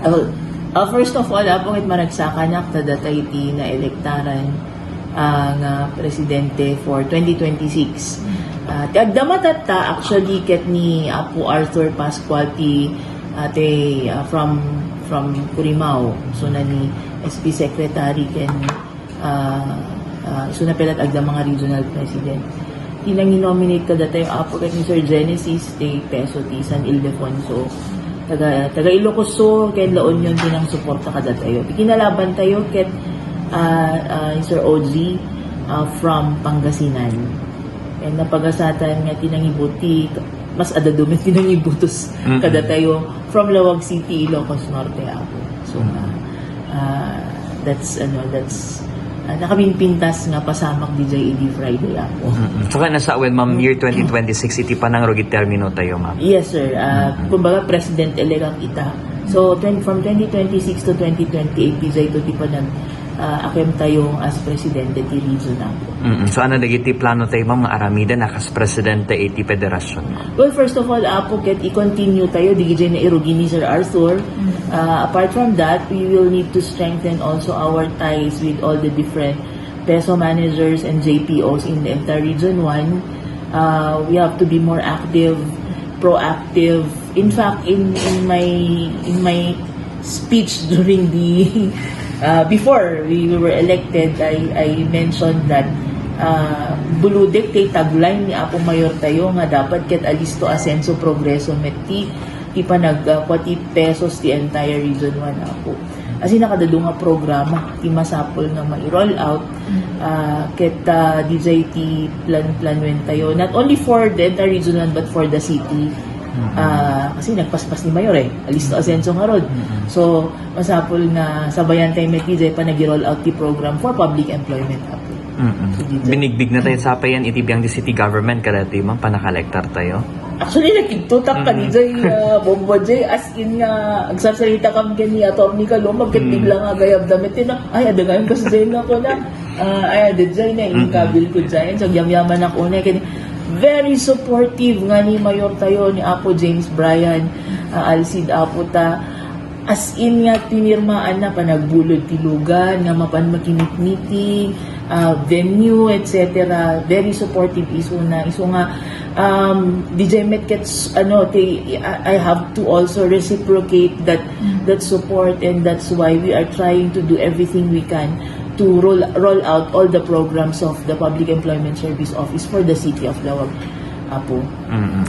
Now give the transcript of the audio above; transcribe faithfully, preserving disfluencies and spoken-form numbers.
Uh, uh, first of all, Apo, ket maragsakanak ta datay ti naelektaran, ah, nga presidente for twenty twenty-six. Ah, ti agdama tatta, actually, ket ni Apo Arthur Pascual ti, ah, ti, ah, from, from Curimao, so na ni S P Secretary ken ah, ah, isuna pay latta agdama nga regional president. Ti nanginominate kadatayo, Apo, ket ni Sir Genesis de Peso ti San Ildefonso. Taga, taga Ilocos Sur ken La Union ti nangsuporta kadatayo. Ti kinalabantayo ket, ah, ah, ni Sir O G, ah, from Pangasinan. Ken napagasatan nga ti nangibuti, mas adda met ti nangibutos Mm-mm. kadatayo from Laoag City, Ilocos Norte, Apo. So, Mm. ah, ah, that's, ano, that's, ah, nakapimpintas nga pasamak diay idi Friday, Apo. Mm-mm. Saka nasa, well, ma'am, year twenty twenty-six, iti panangrugit termino tayo, ma'am. Yes, sir. Ah, Mm-mm. kumbaga, president-elect ak ita. So, twen-, from twenty twenty-six to twenty twenty-eight, diay to ti panag-, ah, akem tayo as presidente ti region, Apo. Mm-mm. So, ano dagiti plano tayo, ma'am, nga aramiden a kas presidente iti federasyon, ma'am? Well, first of all, Apo, ket i-continue tayo, digidiay nairugi ni Sir Arthur. Mm. Uh, apart from that, we will need to strengthen also our ties with all the different peso managers and J P Os in the entire Region one. Uh, we have to be more active, proactive. In fact, in, in my, in my speech during the, uh, before we were elected, I, I mentioned that, uh, buludek ti tagline ni Apo Mayor tayo nga dapat ket alisto, asenso, progreso met ti, ti panag-, uh, kua ti pesos ti entire Region one, Apo. As in, nakadadu nga programa ti masapul nga mai-roll out, ah, ket, ah, diay ti plan-, planuen tayo. Not only for the entire Region one, but for the city. Mm-hmm. Ah, kasi nagpaspas ni Mayor eh. Alisto, asenso ngarud. Mm-hmm. So, masapul nga sabayan tayo met diay panag-roll out ti program for public employment, Apo. Mm-mm. So, diay. Binigbig na tayo sa payan iti biang di city government kadati, ma'am, panakalektar tayo. Actually, nakigtutak ka Mm-mm. diay, ah, Bombo Jay, as in nga, agsarsarita kam ken ni Attorney Kalumag, ket Mm. bigla nga agayabda met, tina, ay, adda ngayon kasi diay nga kuna. Ah, ay, adda diay na, Mm-mm. inkabil ko diay. So, agyamyaman ako na, ken very supportive nga ni Mayor tayo, ni Apo James Bryan, ah, Alcid Apo ta, as in nga, pinirmaan na panagbulod ti lugan, nga mapan makimit-meeting, ah, venue, et cetera. Very supportive isu na. Isu nga, um, diay met ket, ano, ti, I, I have to also reciprocate that, Mm. that support, and that's why we are trying to do everything we can to roll, roll out all the programs of the Public Employment Service Office for the city of Laoag, Apo. Mm-mm.